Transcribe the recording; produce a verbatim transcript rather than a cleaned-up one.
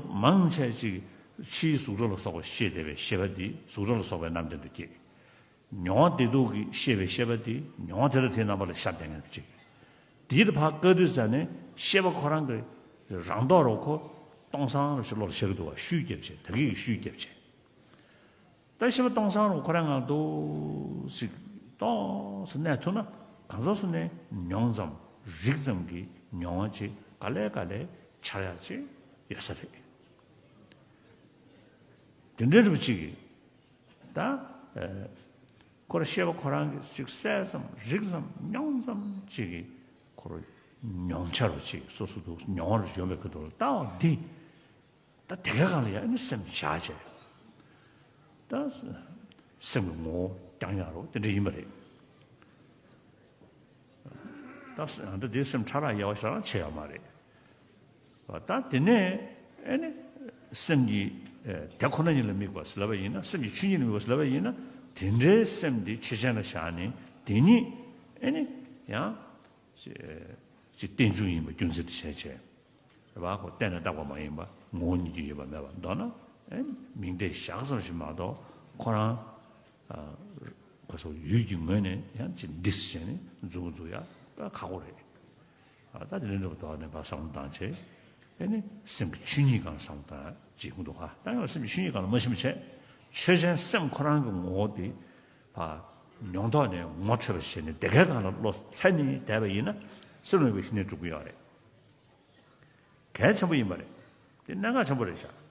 མང་ཆེ་ཅིག་ཕྱིའི་གཟུགས་སྒྲ་ལ་སོགས་པ་ཤེས་བསྡད་པའི་ཤེས་པ་འདི་གཟུགས་སྒྲ་ལ་སོགས་པའི་རྣམ་ལྡན་དུ་སྐྱེས། མྱོང་བ་བདེ་སྡུག་གི་ཤེས་པའི་ཤེས་པ་འདི་མྱོང་བ་དེ་དང་དེའི་རྣམ་པ་ལ་ཤར་བསྡད་མཁན་ཅིག་དེའི་ཕར་བཀག་དུས་ཙ་ནས་ཤེས་པ་ཁོ་རང་གི་རང་ལྡོག་རུ་ཁོ་སྟོང་སང་རུ་ཞིག་བློ་ལ་ཤར་གི་འདུག་བ། ཤུགས་རྒྱབ་བྱས། ད་གིན་གྱི་ཤུགས་རྒྱབ་བྱས། ད་ཤེས་པ་སྟོང་སང་རུ་ཁོ་རང་ངང་འདུག་ཅིག་ཏོག་ཙམ་གནས་ཐུབ་ན། གང་ཟག་སུ་ནས་མྱོང་ཙམ་རིག་ཙམ་གྱི་མྱོང་བ་ཅིག་ག་ལེ་ག་ལེ་འཆར་ཡག་ཅིག་ཡོད་ས་རེད། དེ་འདྲའི་རུ་ཅིག་གིས་ད་ཨ་ཁོ་རང་ཤེས་པ་ཁོ་རང་གིས་ཅིག་གསལ་ཙམ་རིག་ཙམ་མྱོང་ཙམ་ཅིག་གིས་ཁོ་རང་མྱོང་འཆར་རུ་ཅིག་སོ་སོ་འདུག་མྱོང་བ་རུ་ཡོད་པའི་ཁུལ་དུ་ལྟ་བ་འདི། ད་དེ་གའི་སྒང་ལ་ཡང་ཨ་ནི་སེམས་བཞག་བྱས། ད་སེམས་ཀྱི་ངོ་བོ་རྐྱང་རྐྱང་རོ་དེ་འདྲ་ཡིན་པ་རེད། ད་ད་དེ་སེམས་ཕྲ་རགས་ཡལ་བ་ཞེ་དྲག་བྱེད་ཡག་མ་རེད། ད་དེ་ནས་ཨ་ནི་སེམས་ཀྱི་ཨ་དེ་ཁོ་ན་ཉིད་ལ་དམིགས་པ་ཟེར་ལབ་པ་ཡིན་ན། སེམས་ཀྱི་ཆོས་ཉིད་ལ་དམིགས་པ་ཟེར་ལབ་པ་ཡིན་ན། དེ་འདྲའི་སེམས་དེ་ཆོས་ཅན་ལ་བཞག་ནས་དེ་ཉིད་ཨ་ནི་ཡང་ཅིག་རྟེན་འབྱུང་ཡིན་པ་རྒྱུ་མཚན་དུ་བྱས་བྱས། རེད་པ། ཁོ་གཏན་ནས་བཏགས་པ་མ་ཡིན་པ་ངོ་བོ་ཉིད་ཀྱིས་ཡོད་པ་མེད་པ། མདོར་ན་ཨེ་མིང་བརྡས་བཞག་ཙམ་ཞིག་མ་གཏོགས་ཁོ་རང་ཨ་ཁོ་ཚོ་ཡུལ་གྱི་ངོས་ནས་ཡང་ཅིག་འདི་ཟེར་བྱས་ནས་མཛུབ་མོ་འཛུགས་ཡག་ད་ཁག་པོ་རེད། ཨ་ད་དེ་འདྲ་འདྲ་པོ་དོགས་ནས་ཕར་བསམ་བློ་བཏང་བྱས། ཨེ་ནི་སེམས་ཀྱི་ཆོས་ཉིད་སྒང་བསམ་བློ་བཏང་ཅིག་ཧུང་དུ་ཧ། ད་ཡང་སེམས་ཀྱི་ཆོས་ཉིད་སྒང་ལ་མ་ཕྱིན་པ་བྱས། ཆོས་ཅན་སེམས་ཁོ་རང་གི་ངོ་བོ་དེ་ཕར་མྱོང་ཐོག་ནས་ངོ་འཕྲོད་པ་བྱས་ནས་དེ་གའི་སྒང་ལ་བློ་ལྷན་ནེ་བསྡད་པ་ཡིན་ན་སེམས་ལ་དམིགས་པའི་ཤུགས་ནི་འགྲུབ་ཀྱི་ཡོད་རེད། གལ་ཆེན་པོ་ཡིན་པ་རེད། དེ་གནད་འགག་ཆེན་པོ་རེད་ཤག